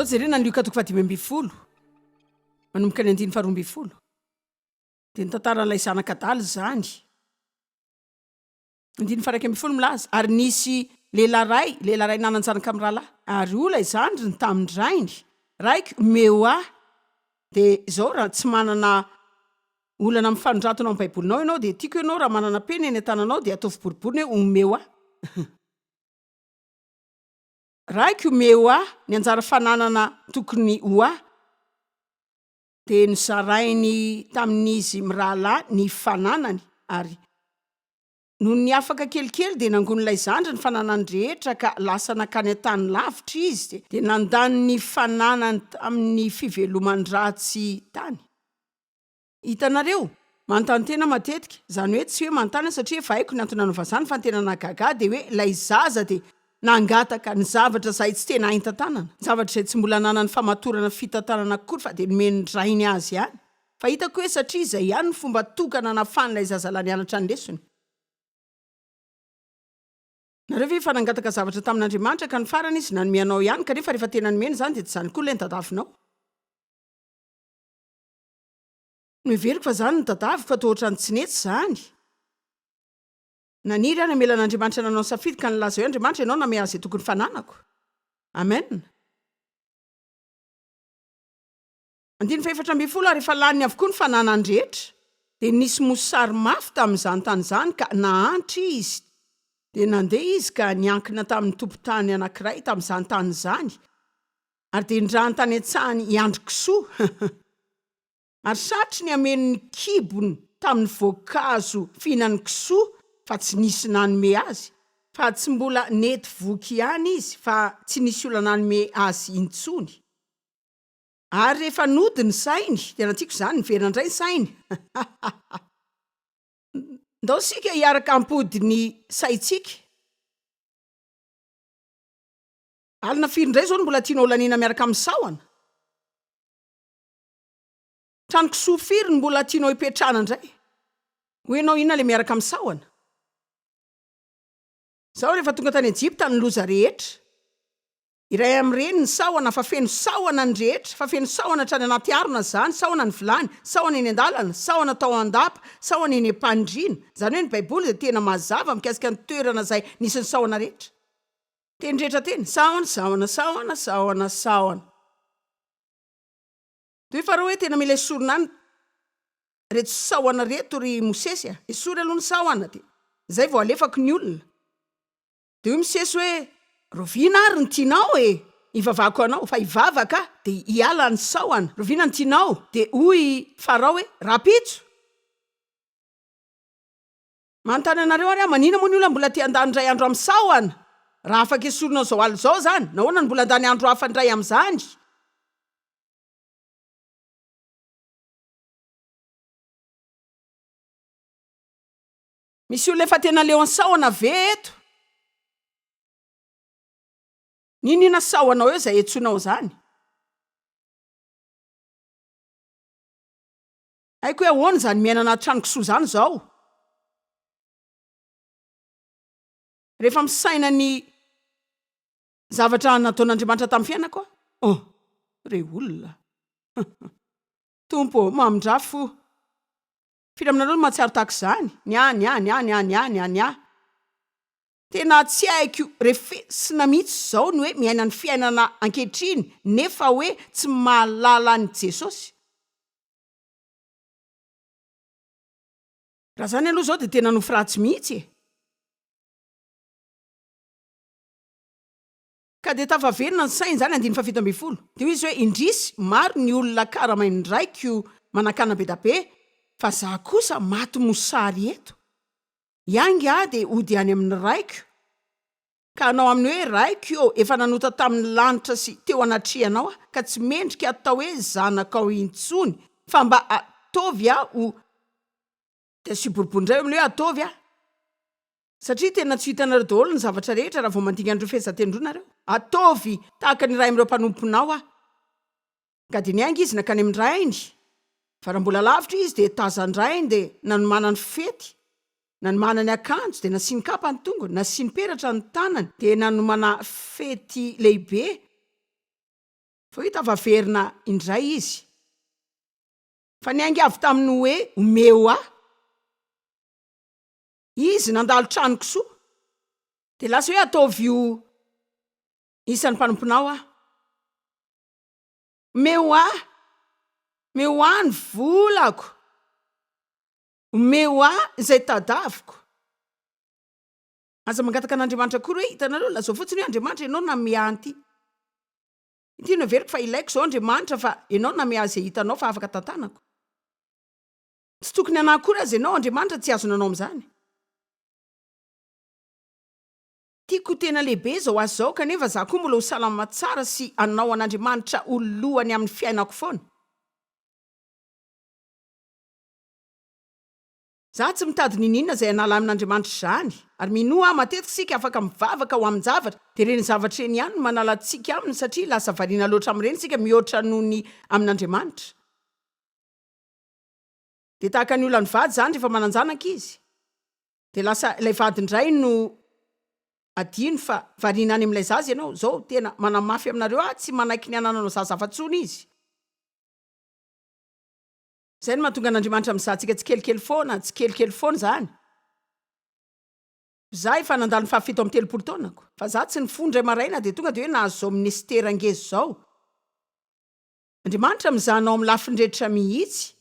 Ndao jerena ny Lioka toko faha-15, manomboka ny andininy faha-12. Dia ny tantaran'ilay zanaka adala izany. Andininy faha-11 milaza, Ary nisy lehilahy iray, lehilahy iray nanan-janaka mirahalahy. Ary hoy ilay zandriny tamin-drainy, Raiko, omeo ahy. Dia izao, raha tsy manana olana amin'ny fanoratana ao amin'ny Baibolinao ianao, dia tiako ianao raha manana penina eny an-tananao, dia ataovy boriboriny hoe omeo ahy. Raiko, omeo ahy ny anjara fananana tokony ho ahy. Dia nozarainy tamin'izy mirahalahy ny fananany, ary nony afaka kelikely dia nangonin'ilay zandry ny fananany rehetra ka lasa nankany an-tany lavitra izy, dia nandany ny fananany tamin'ny fiveloman-dratsy tany. Hitanareo? Manontany tena aho matetika, izany hoe tsy hoe manontany aho satria efa haiko ny antony nanaovana izany fa ny tena nahagaga ahy dia hoe ilay zaza dia nangataka ny zavatra izay tsy tena hainy tantanana, zavatra izay tsy mbola nanany famatorana fitantanana akory fa dia nomen'ny rainy azy ihany. Fa hitako hoe satria izay ihany no fomba tokana nahafahan'ilay zazalahy nianatra ny lesony. Nareo ve efa nangataka zavatra tamin'Andriamanitra ka ny farany izy nanome anao ihany kanefa rehefa tena nomeny izany dia tsy izany koa ilay notadavinao? Noheveriko fa izany no tadaviko fa toa ohatran'ny tsy nety izany. Naniry aho ny hamela an'Andriamanitra nanao ny safidy ka nilaza hoe, Andriamanitra, Ianao namehy ahy izay tokony fananako. Amen. Andininy faha-14, Ary efa laniny avokoa ny fananany rehetra, dia nisy mosary mafy tamin'izany tany izany ka nahantra izy. Dia nandeha izy ka niankina tamin'ny tompon-tany anankiray tamin'izany tany izany, ary dia nindrany tany an-tsahany hiandry kisoa. Ary satry ny hameno ny kibony tamin'ny voankazo fihinan'ny kisoa fa tsy nisy nanome azy, fa tsy mbola nety voky ihany izy fa tsy nisy olona nanome azy intsony. Ary rehefa nody ny sainy, tena tiako izany, niverina indray ny sainy, hahahaha. Ndao isika hiaraka hampody ny saintsika. Alina firy indray izao no mbola tianao holaniana miaraka amin'ny sahona? Trano kisoa firy no mbola tianao hipetrahana indray? Hoy ianao inona ilay miaraka amin'ny sahona? Izaho rehefa tonga tany Egypta ny loza rehetra. Iray amin'ireny ny sahona fa feno sahona ny rehetra, fa feno sahona hatrany anaty harona izany, sahona ny vilany, sahona eny an-dalana, sahona tao an-dapa, sahona eny am-pandriana. Izany hoe ny Baiboly dia tena mazava mikasika ny toerana izay nisy ny sahona rehetra. Teny rehetra teny, sahona, sahona, sahona, sahona, sahona. Dia hoy Farao hoe, Tena mila esorina any ireto sahona ireto, ry Mosesy a! Esory aloha ny sahona, dia izay vao alefako ny olona. Dia hoy Mosesy hoe, Rahoviana ary no tianao e? Hivavahako anao, fa hivavaka aho, dia hiala ny sahona. Rahoviana no tianao? Dia hoy Farao hoe, Rahampitso! Manontany anareo ary aho, manina moa ny olona mbola te handany indray andro amin'ny sahona? Raha afaka esorina izao alina izao izany, nahoana no mbola handany andro hafa indray amin'izany? Misy olona efa tena leo an'ny sahona ve eto? N'inon'inona sahona eo izay iantsoanao an'izany? Haiko hoe ahoana izany miaina anaty trano kisoa izany izao. Rehefa misaina ny zavatra nataon'Andriamanitra tamin'ny fiainako aho, oh, re olona. Tompo ô, mamindrà fo. Firy aminareo no mahatsiaro tahaka izany? Ny ahy, ny ahy, ny ahy, ny ahy, ny ahy, ny ahy, ny ahy. Tena tsy haiko refesina mihitsy izao ny hoe miaina ny fiainana ankehitriny nefa hoe tsy mahalala an'i Jesosy. Raha izany aloha izao dia tena nofy ratsy mihitsy e! Ka dia tafaverina ny sainy izany, andininy faha-17. Dia hoy izy hoe, Indrisy, maro ny olona karamain'ny raiko manankana bedabe, fa izaho kosa maty mosary eto. Hiainga aho dia hody any amin'ny raiko, ka hanao aminy hoe, Raiko ô, efa nanota tamin'ny lanitra sy teo anatrehanao aho, ka tsy mendrika hatao hoe zanakao intsony, fa mba ataovy aho ho. Dia asio boribory indray eo amin'ilay hoe ataovy aho. Satria tena tsy ho hitanareo daholo ny zavatra rehetra raha vao mandingana an'ireo fehezanteny ireo nareo. Ataovy tahaka ny iray amin'ireo mpanomponao aho. Ka dia niainga izy nankany amin-drainy, fa raha mbola lavitra izy dia tazan-drainy dia nanomanany fety, nanomanany akanjo, dia nasiany kapa ny tongony, nasiany peratra ny tanany, dia nanomana fety lehibe. Vao hita fa verina indray izy. Fa niainga avy tamin'ny hoe omeo ahy. Izy nandalo tranon-kisoa. Dia lasa hoe ataovy ho isan'ny mpanomponao aho. Omeo ahy, omeo ahy ny volako. Omeo ahy izay tadaviko. Aza mangataka an'Andriamanitra akory hoe, hitanareo, lazao fotsiny hoe, Andriamanitra, Ianao nanome ahy an'ity. Ity no heveriko fa ilaiko izao, Andriamanitra, fa Ianao nanome ahy izay hitanao fa afaka tantanako. Tsy tokony hanahy akory aza ianao, Andriamanitra tsy azona anao amin'izany. Tiako ho tena lehibe izao asa izao, kanefa za koa mbola ho salama tsara sy hanao an'Andriamanitra ho lohany amin'ny fiainako foana. Za tsy mitady niniana izay hanala amin'Andriamanitra izany, ary minoa aho matetika isika afaka mivavaka ho amin-javatra, dia ireny zavatra ireny ihany no manala antsika aminy satria lasa variana loatra amin'ireny isika mihoatra noho ny amin'Andriamanitra. Dia tahaka ny olona nivady izany rehefa manan-janaka izy, dia lasa ilay vady indray no adino fa variana any amin'ilay zaza ianao, izao tena manamafy aminareo aho tsy manaiky ny hanananao zaza hafa intsony izy. Izay no mahatonga an'Andriamanitra mizaha antsika tsikelikely foana, tsikelikely foana izany. Izaho efa nandalo ny faha 37 taonako, fa izaho tsy nifoha indray maraina dia tonga dia hoe nahazo izao minisitera ngeza izao. Andriamanitra mizaha anao amin'ny lafiny rehetra mihitsy.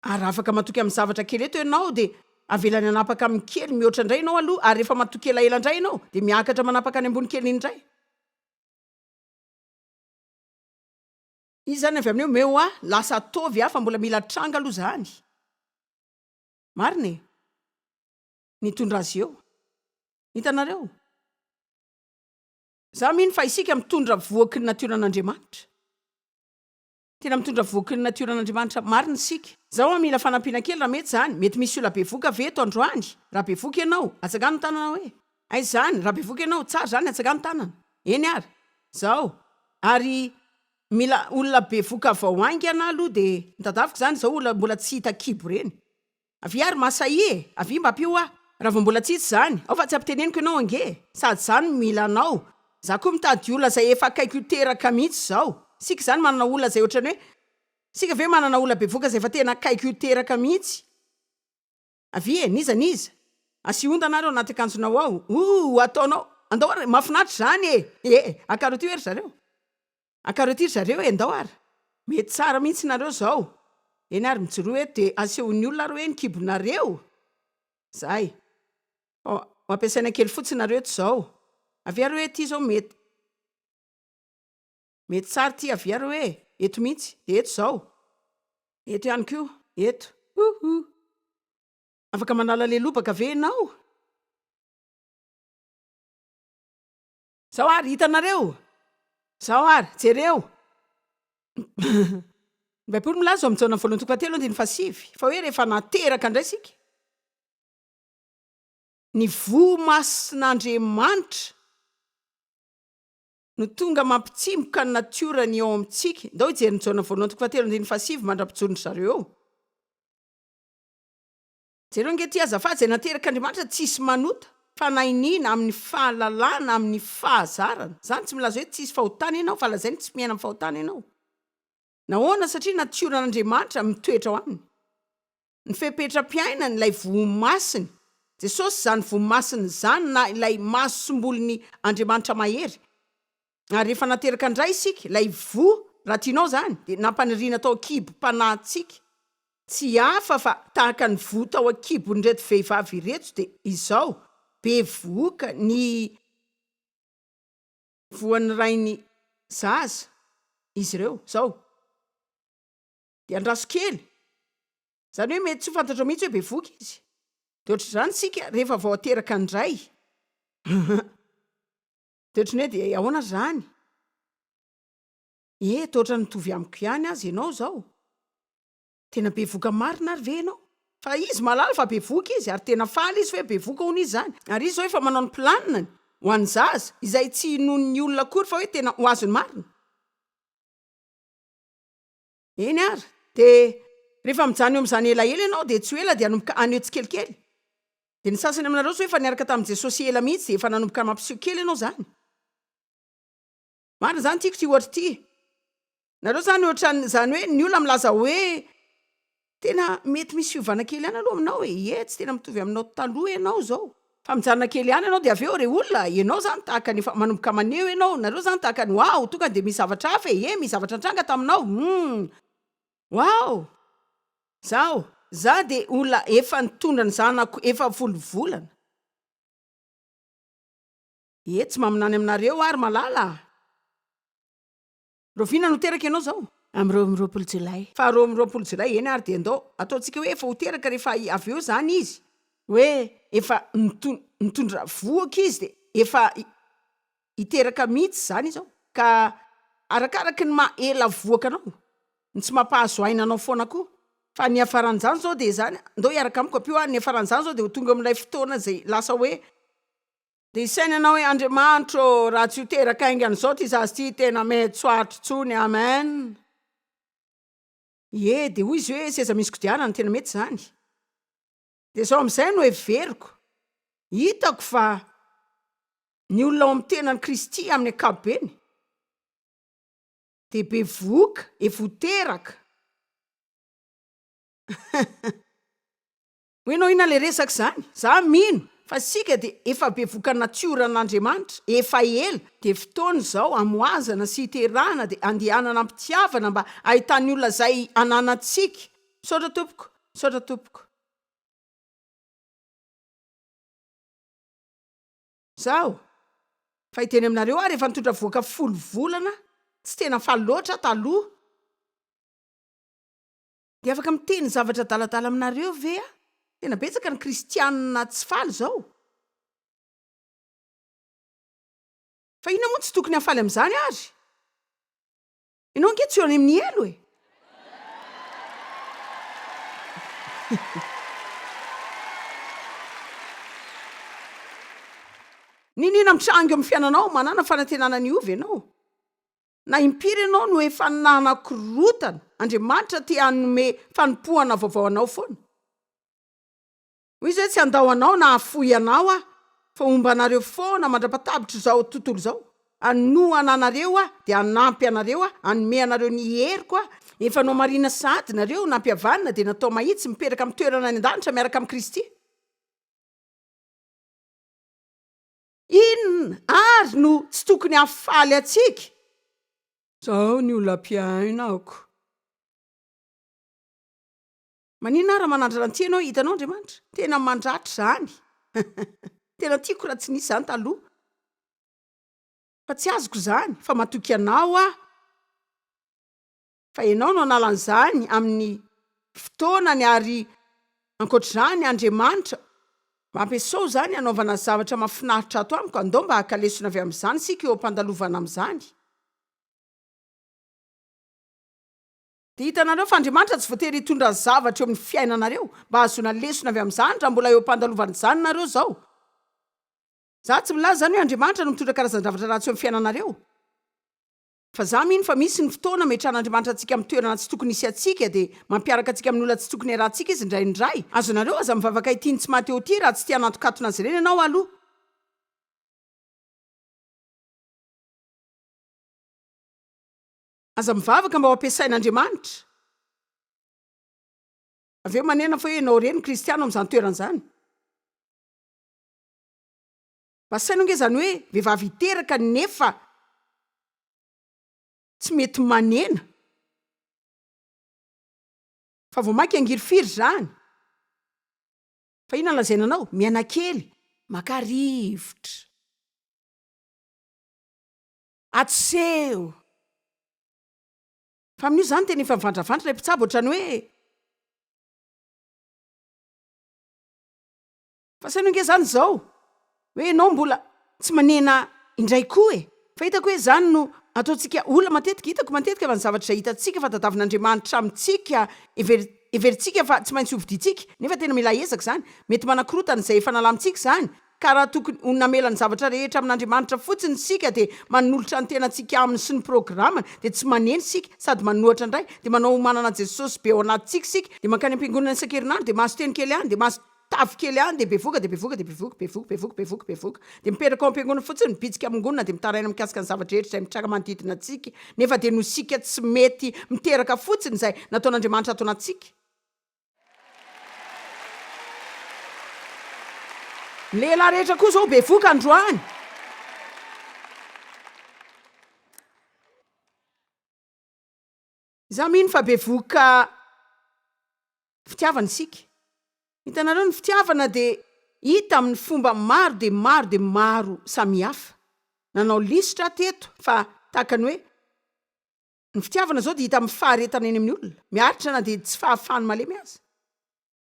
Ary raha afaka matoky amin'ny zavatra kely eto ianao dia avelany hanapaka amin'ny kely mihoatra indray ianao aloha, ary rehefa matoky elaela indray ianao dia miakatra manapaka any ambony kely indray. Izy zany avy amin'io omeo ahy lasa ataovy ahy fa mbola mila tranga aloha zany. Marina e. Nitondra azy eo. Hitanareo? Za mino fa isika mitondra vohoky ny natioran'Andriamanitra. Tena mitondra vohoky ny natioran'Andriamanitra marina isika. Za hoa mila fanampiana kely raha mety zany. Mety misy olona bevoka ve eto androany? Raha bevoka ianao, atsangano ny tanana hoe. Aiza izany? Raha bevoka ianao, tsara izany, atsangano ny tanana. Eny ary. Zao. Ary Mila olona bevoka vao haingana aloha de ny tadaviko zany zao olona mbola tsy hita kibo reny. Avia ary masahia e! Avia mba ampio aho. Raha vao mbola tsy hita izany, ao fa tsy ampiteneniko ianao ange e! Sady za no mila anao. Za koa mitady olona izay efa akaiky ho teraka mihitsy izao. Isika izany manana olona izay ohatran'ny hoe, isika ve manana olona bevoka izay efa tena akaiky ho teraka mihitsy? Avia e! N'iza n'iza? Asio ondana ary ao anaty akanjonao ao. Ooh! Ataonao. Andao ary, mahafinaritra izany e! Ee, akaro aty hoe ry zareo. Akaro aty ry zareo e, ndao ary. Mety tsara mihitsy nareo zao. Eny ary mijoroa eto dia asehon'ny olona ary hoe ny kibonareo. Zay. Ho ampiasaina kely fotsiny nareo eto zao. Avia ary hoe ity zao mety. Mety tsara ity avia ary hoe eto mihitsy. Dia eto zao. Eto ihany koa. Eto. Huhu. Afaka manala le lobaka ve ianao? Zao ary, hitanareo? Zao ary, jereo. Ny Baiboly milaza ao amin'ny Jaona voalohany toko fahatelo andininy fahasivy fa hoe rehefa nateraka indray isika, ny voa masin'Andriamanitra no tonga mampitsimoka ny natiorany eo amintsika. Ndao hijery ny Jaona voalohany toko fahatelo andininy fahasivy mandra-pijoron-dry zareo eo. Jereo ange ity azafady, izay naterak'Andriamanitra tsisy manota, fanainiana amin'ny fahalalana amin'ny fahazarana, izany tsy milaza hoe tsisy fahotana ianao fa lazainy tsy miaina amin'ny fahotana ianao. Nahoana? Satria natioran'Andriamanitra mitoetra ao aminy. Ny fepetram-piainany, ilay voa masiny. Jesosy izany voa masina izany na ilay masombolin'ny Andriamanitra mahery. Ary rehefa nateraka indray isika, ilay voa, raha tianao izany, dia nampaniriana tao an-kibom-panahintsika. Tsy hafa fa tahaka ny voa tao an-kibon'ireto vehivavy ireto dia izao, bevohoka ny voan'ny rainy zaza izy ireo. Izao. Dia andraso kely. Izany hoe mety tsy ho fantatrao mihitsy hoe bevohoka izy. Dia ohatr'izany isika rehefa vao ateraka indray. Dia ohatran'ny hoe dia ahoana ary izany? Eh, toa ohatran'ny mitovy amiko ihany aza ianao izao. Tena bevoka marina ary ve ianao? Fa izy mahalala fa bevoka izy ary tena faly izy hoe bevoka hono izy izany. Ary izy izao efa manao ny planiny ho an'ny zaza, izay tsy inoan'ny olona akory fa hoe tena ho azony marina. Eny ary. Dia rehefa mijanona eo amin'izany elaela ianao dia tsy ho ela dia hanomboka haneho tsikelikely. Dia ny sasany aminareo izao efa niaraka tamin'i Jesosy ela mihitsy dia efa nanomboka mampiseho kely ianao izany. Marina izany, tiako ity ohatra ity. Nareo zany ohatran zany hoe ny olona milaza hoe tena mety misy fiovana kely ihany aloha aminao e, ie tsy tena mitovy aminao taloha ianao zao, fa mijanona kely ihany ianao de avy eo re olona ianao zany tahaka ny efa manomboka maneho ianao, nareo zany tahaka ny waouh tonga de misy zavatra hafa e, ie misy zavatra nitranga taminao humm waouh. Zaho, za de olona efa nitondra ny zanako efa folo volana. Ie tsy maminany aminareo aho ry malala a! Rahoviana no teraka ianao izao? Amin'ny 22 jolay. Faha 22 jolay, eny ary dia andao ataontsika hoe efa ho teraka rehefa avy eo izany izy, hoe efa nitondra vohoka izy dia efa hiteraka mihitsy izany izy ao, ka arakaraky ny maha ela vohoka anao no tsy mampahazo aina anao foana koa, fa ny hiafaran'izany izao dia izany, andao hiaraka amiko ampio aho, ny hiafaran'izany izao dia ho tonga amin'ilay fotoana izay lasa hoe. Dia hisaina ianao hoe, Andriamanitra ô, raha tsy ho teraka haingana izao ity zaza ity, tena mety tsy ho aritro intsony. Amen. Ie, dia hoy izy hoe, Seza misy kodiarana, tena mety izany. Dia izao amin'izay no heveriko. Hitako fa ny olona ao amin'ny tenan'i Kristy amin'ny ankapobeny dia bevohoka, efa ho teraka. Hoe ianao inona le resaka izany? Za mino fa isika dia efa bevoka natioran'Andriamanitra efa ela, dia fotoana izao hamohazana sy hiterahana dia andehanana am-pitiavana mba ahitan'ny olona izay ananantsika. Misaotra tompoko, misaotra tompoko. Zaho, fa hiteny aminareo aho rehefa nitondra vohoka folo volana tsy tena faly loatra aho taloha. Dia afaka miteny zavatra adaladala aminareo ve aho? Tena betsaka ny kristianina tsy faly izao. Fa inona moa tsy tokony hahafaly amin'izany ary? Ianao ange tsy ho any amin'ny helo e! N'inon'inona mitranga eo amin'ny fiainanao, manàna fanantenana ny hiova ianao. Na impiry ianao no efa nanakorotana, Andriamanitra te hanome fanompoana vaovao anao foana. Hoy Izy hoe, Tsy handao anao na hahafoy anao Aho, fa homba anareo foana mandra-patabitr'izao tontolo izao. Hanohana anareo Aho, dia hanampy anareo Aho, hanome anareo ny heriko Aho. Efa nohamarina sahady nareo, nampihavanina, dia natao mahitsy, mipetraka amin'ny toerana any an-danitra miaraka amin'i Kristy. Inona àry no tsy tokony hahafaly antsika? Izao ny olam-piainako. Maninona aho raha manandrana an'ity ianao? Hitanao Andriamanitra? Tena mandratra izany. Tena tiako raha tsy nisy izany taloha. Fa tsy azoko izany, fa matoky anao aho. Fa ianao no hanala an'izany amin'ny fotoanany ary ankoatr'izany Andriamanitra mba ampiasao izany hanaovana zavatra mahafinaritra ato amiko, andao mba haka lesona avy amin'izany isika eo am-pandalovana amin'izany. Dia hitanareo fa Andriamanitra tsy voatery hitondra zavatra eo amin'ny fiainanareo mba hahazoana lesona avy amin'izany raha mbola eo am-pandalovana izany nareo izao. Za tsy milaza izany hoe Andriamanitra no mitondra karazan-javatra ratsy eo amin'ny fiainanareo. Fa za mino fa misy ny fotoana ametrahan'Andriamanitra antsika amin'ny toerana tsy tokony hisy antsika dia mampiaraka antsika amin'ny olona tsy tokony hiarahantsika izy indraindray. Azonareo aza mivavaka ity ny tsy maha te ho tia raha tsy te hanantokatona azy ireny ianao aloha. Aza mivavaka mba ho ampiasain'Andriamanitra. Avy eo manena fa hoe ianao ireny kristiana ao amin'izany toerana izany. Mba saino ange izany hoe vehivavy hiteraka nefa tsy mety manena. Fa vao mainka hangirifiry izany. Fa inona no lazaina anao? Miaina kely, maka rivotra. Atseho. Fa amin'io izany tena efa mivandravandra ilay mpitsabo ohatran'ny hoe. Fa saino ange zany zao hoe ianao mbola tsy manena indray koa e! Fa hitako hoe zany no ataontsika olona matetika, hitako matetika fa ny zavatra izay hitantsika fa tadavin'Andriamanitra amintsika, hever heverintsika fa tsy maintsy hovidiantsika, nefa tena mila ezaka izany, mety manakorotana izay efa nalamintsika izany, ka raha tokony ho namela ny zavatra rehetra amin'Andriamanitra fotsiny isika dia manolotra ny tenantsika aminy sy ny programany dia tsy manena isika sady manohatra indray dia manao ho manana Jesosy be ao anatintsika isika dia mankany am-piangonana isan-kerinandro dia mahazo teny kely any dia mahazo. tavy kely any dia bevoka dia bevoka dia bevoka, bevoka, bevoka, bevoka, bevoka. Dia mipetraka ao am-piangonana fotsiny, mibitsika mongonina dia mitaraina mikasika ny zava-drehetra izay mitranga manodidina antsika, nefa dia noho isika tsy mety miteraka fotsiny izay nataon'Andriamanitra ato anatintsika. Ny lehilahy rehetra koa izao bevoka androany. Izaho mino fa bevohoka fitiavana isika. Hitanareo, ny fitiavana dia hita amin'ny fomba maro dia maro dia maro samihafa. Nanao lisitra aho teto fa tahaka ny hoe, ny fitiavana izao dia hita amin'ny faharetana eny amin'ny olona, miaritra na dia tsy fahafahany malemy aza.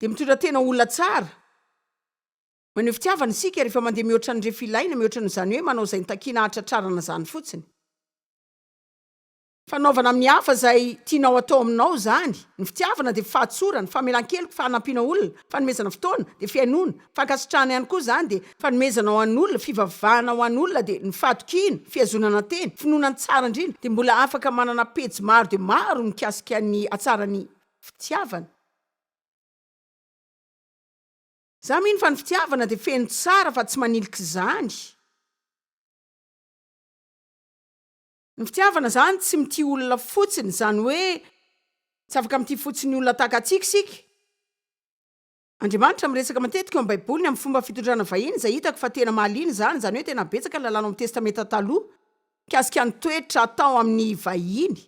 Dia mitondra tena ho olona tsara. Maneho fitiavana isika rehefa mandeha mihoatra ny refy ilaina, mihoatra noho izany hoe manao izay notakiana hahatratrarana izany fotsiny. Fanaovana amin'ny hafa izay tianao atao aminao izany. Ny fitiavana dia fahatsorana, famelan-keloka, fanampiana olona, fanomezana fotoana, dia fihainoana, fankasitrahana ihany koa izany dia fanomezana ho an'olona, fivavahana ho an'olona dia ny fahatokiana, fihazonana teny, finoana ny tsara indrindra dia mbola afaka manana pejy maro dia maro mikasika ny hatsaran'ny fitiavana. Za mino fa ny fitiavana dia feno tsara fa tsy manilika izany. Ny fitiavana zany tsy mitia olona fotsiny, izany hoe tsy afaka mitia fotsiny olona tahaka antsika isika. Andriamanitra miresaka matetika ao amin'ny Baiboly ny amin'ny fomba fitondrana vahiny izay hitako fa tena mahaliana izany, izany hoe tena betsaka ny lalàna ao amin'ny Testamenta Taloha mikasika ny toetra atao amin'ny vahiny.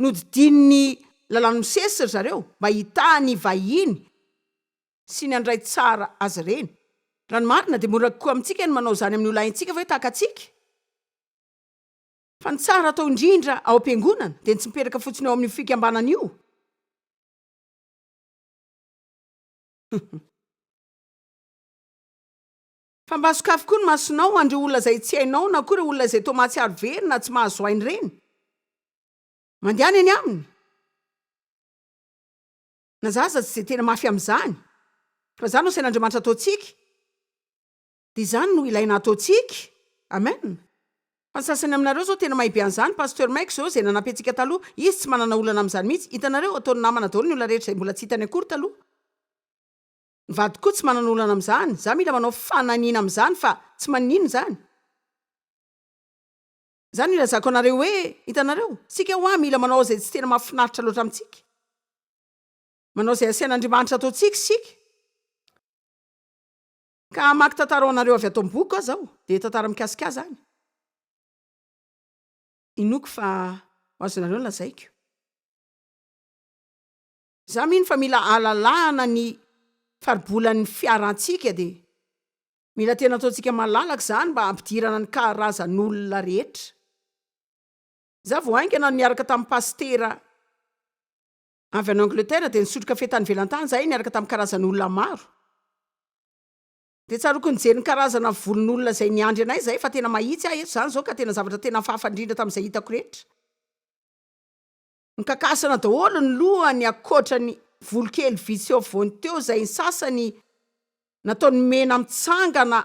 Nodidian'ny lalàn'i Mosesy ry zareo mba hitaha ny vahiny sy ny handray tsara azy ireny. Raha ny marina dia mora kokoa amintsika ny manao izany amin'ny olona haintsika fa hoe tahaka antsika. Fa ny tsara atao indrindra ao am-piangonana dia ny tsy mipetraka fotsiny ao amin'io fikambanana io. Fa mba sokafy koa ny masonao ho an'ireo olona izay tsy hainao na koa ireo olona izay toa mahatsiaro very na tsy mahazo aina ireny. Mandehana eny aminy. Na za aza tsy dia tena mafy amin'izany. Fa izany no asain'Andriamanitra ataontsika. Dia izany no ilaina ataontsika. Amen. Fa ny sasany aminareo izao tena mahay be an'izany, Pasteur Mike izao izay nanampy antsika taloha, izy tsy manana olana amin'izany mihitsy, hitanareo, ataony namana daholo ny olona rehetra izay mbola tsy hitany akory taloha. Ny vadiko koa tsy manana olana amin'izany, za mila manao fananiana amin'izany fa tsy maninona izany. Izany no ilazako anareo hoe, hitanareo, isika hoa mila manao izay tsy tena mahafinaritra loatra amintsika. Manao izay asain'Andriamanitra ataontsika isika. Ka hamaky tantara ho anareo avy ato amin'ny bokiko aza aho, dia tantara mikasika ahy izany. Inoako fa ho azonareo ny lazaiko. Izaho mino fa mila alalahana ny faribolan'ny fiarantsika dia mila tena ataontsika malalaka izany mba hampidirana ny karazan'olona rehetra. Izaho vao haingana no niaraka tamin'ny pasitera avy any Angleterre dia nisotro kafe tany ivelany tany izahay niaraka tamin'ny karazan'olona maro. Dia tsaroako nijery ny karazana volon'olona izay niandry anay izahay fa tena mahitsy aho eto izany izao ka tena zavatra tena hafahafa indrindra tamin'izay hitako rehetra. Nikakasana daholo ny lohany ankoatra ny volo kely vitsy teo afovoany teo izay ny sasany nataony mena mitsangana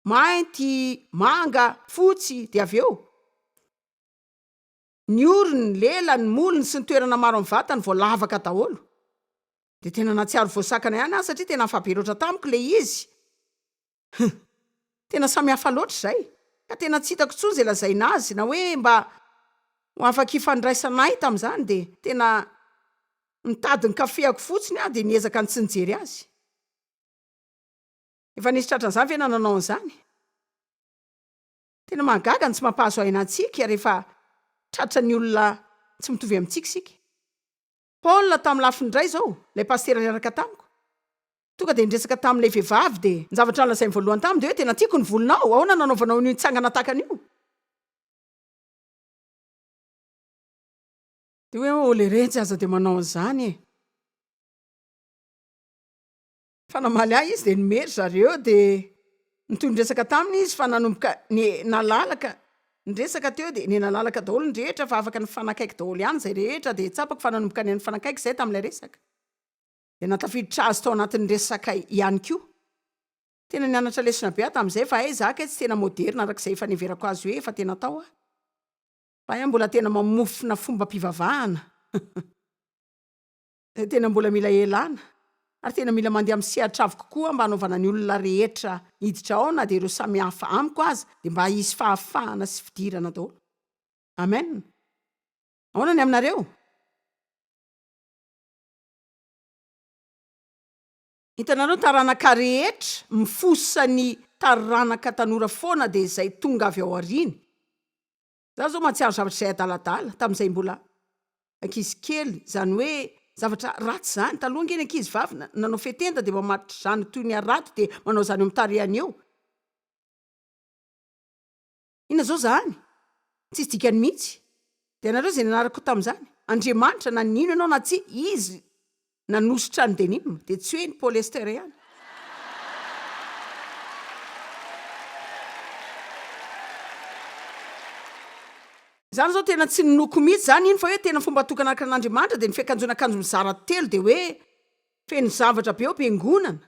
mainty, manga, fotsy dia avy eo ny orony, ny lelany, ny molony sy ny toerana maro amin'ny vatany voalavaka daholo. Dia tena nahatsiaro voasakana ihany aho satria tena hafa be loatra tamiko ilay izy. Hum. Tena samy hafa loatra izay. Ka tena tsy hitako intsony izay lazaina azy na hoe mba ho afaka hifandraisana ahy tamin'izany dia tena nitady ny kafeako fotsiny aho dia niezaka ny tsy nijery azy. Efa nisy tratran'izany ve na nanao an'izany? Tena mahagaga ny tsy mampahazo aina antsika rehefa tratran'ny olona tsy mitovy amintsika isika. Paul tamin'ny lafiny iray izao, ilay pasitera niaraka tamiko, tonga dia niresaka tamin'ilay vehivavy dia ny zavatra nolazainy voalohany taminy dia hoe tena tiako ny volonao, ahoana no nanaovanao an'io nitsangana tahaka an'io? Dia hoe oh leretsy aza dia manao an'izany e! Fa namaly ahy izy dia nimehy ry zareo dia nitohy niresaka taminy izy fa nanomboka nalalaka niresaka teo dia niha-nalalaka daholo ny rehetra fa afaka nifanakaiky daholo ihany izay rehetra dia tsapako fa nanomboka niha-nifanakaiky izay tamin'ilay resaka dia nahatafiditra azy tao anatin'ny resaka ihany koa. Tena nianatra lesona be aho tamin'izay fa hay za kay tsy tena moderina araka izay efa niheverako azy hoe efa tena tao aho fa hay aho mbola tena mamofona fombam-pivavahana. Tena mbola mila elana. Ary tena mila mandeha amin'ny sehatra avo kokoa mba hanaovana ny olona rehetra hiditra ao na dia ireo samy hafa amiko aza dia mba hisy fahafahana sy fidirana daholo. Amen. Ahoana ny aminareo? Hitanareo ny taranaka rehetra mifosa ny taranaka tanora foana dia izay tonga avy ao aoriany. Za zao mahatsiaro zavatra izay adaladala tamin'izay mbola ankizy kely, izany hoe zavatra ratsy izany, taloha ange ny ankizy vavy nanao fehy-tenda dia mamatotra izany toy ny harato dia manao izany eo amin'ny tarehiny eo. Inona zao izany? Tsisy dikany mihitsy. Dia ianareo izay nianarako tamin'izany, Andriamanitra na nino ianao na tsia, Izy Nanosotra ny denim dia tsy hoe ny polyester ihany. Izany izao tena tsy ninoako mihitsy izany iny fa hoe tena fomba tokana araka an'Andriamanitra dia ny fiakanjoana akanjo mizara telo dia hoe feno zavatra be ao am-piangonana.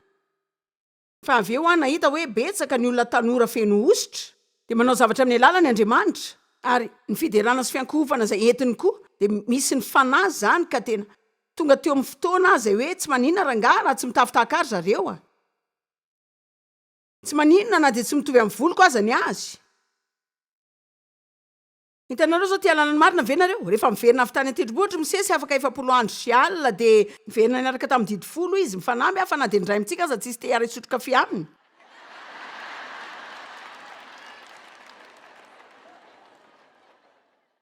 Fa avy eo aho nahita hoe betsaka ny olona tanora feno hosotra, dia manao zavatra amin'ny alalany Andriamanitra, ary ny fiderana sy fiankohofana izay entiny koa dia misy ny fanahy izany ka tena tonga teo amin'ny fotoana aho izay hoe tsy maninona rangahy raha tsy mitafy tahaka ahy ry zareo a! Tsy maninona na dia tsy mitovy amin'ny voloko aza ny azy. Hitanareo zao tia lalana marina ve nareo? Rehefa miverina avy tany an-tendrombohitra Mosesy afaka 40 andro sy alina dia niverina niaraka tamin'ny didy folo izy, mifanamby aho fa na dia ny ray amintsika aza tsisy te hiara-hisotro kafe aminy.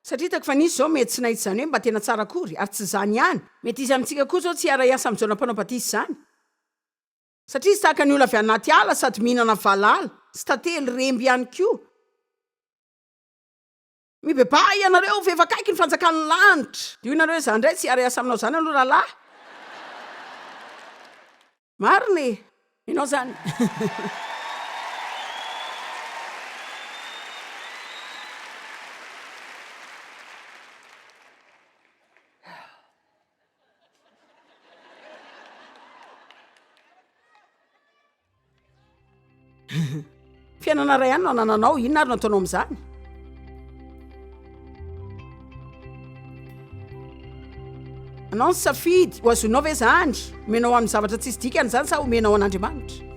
Satria hitako fa nisy izao mety tsy nahita izany hoe mba tena tsara akory, ary tsy izany ihany, mety hisy amintsika koa izao tsy hiara-hiasa amin'i Jaona mpanao batisa izany. Satria izy tahaka ny olona avy anaty ala sady mihinana valala sy tantely remby ihany koa. Mibebaha ianareo fa efa akaiky ny fanjakan'ny lanitra. Dia hoy nareo hoe, Za indray tsy hiara-hiasa aminao izany aloha rahalahy. Marina e! Ianao izany. Fiainana iray ihany no anananao, inona ary no ataonao amin'izany? Anao ny safidy, ho azonao ve izany? Omenao amin'ny zavatra tsisy dikany izany sa omenao an'Andriamanitra?